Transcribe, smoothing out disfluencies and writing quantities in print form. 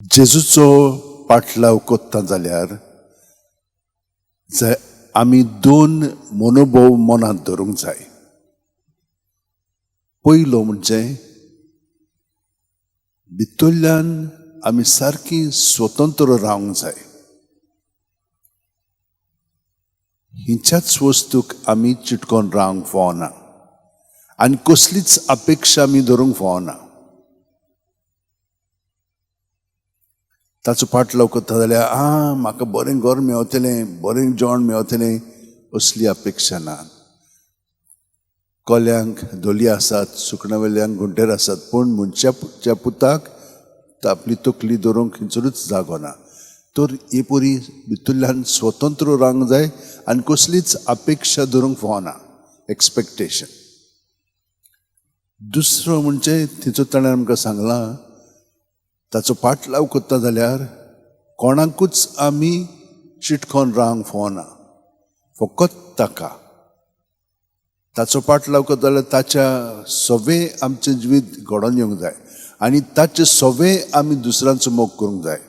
जेजूचो पाटलाव कोत्ता जाल्यार आमी दोन मनोभव मनांत धरूंक जाय. पयलो म्हणजे भितरल्यान आमी सारकी स्वतंत्र रावंक जाय. हिच्याच वस्तूक आमी चिटकोन रावंक फावना आनी कसलीच अपेक्षा आमी धरूंक फावना. ताचो पाटलाव करता जाल्यार आं म्हाका बरें घर मेवतलें, बरें जेवण मेवतलें असली अपेक्षा ना. कोल्यांक धोली आसात, सुकण्या वेल्यान घुंटेर आसात, पूण मनशाच्या पुताक आपली तकली दवरूंक खंयसरूच जागो ना. तर ही परी भितरल्यान स्वतंत्र रावंक जाय आनी कसलीच अपेक्षा धरूंक फावना, एक्सपेक्टेशन. दुसरो म्हणजे थंयचो ताणें आमकां सांगलां, ताचो पाटलाव करता जाल्यार कोणाकूच आमी चिटकोन रावंक फावना, फकत ताका. ताचो पाटलाव करता जाल्यार ताच्या सगळें आमचें जिवीत घडोवन येवंक जाय आनी ताचें सगळें आमी दुसऱ्यांचो मोग करूंक जाय.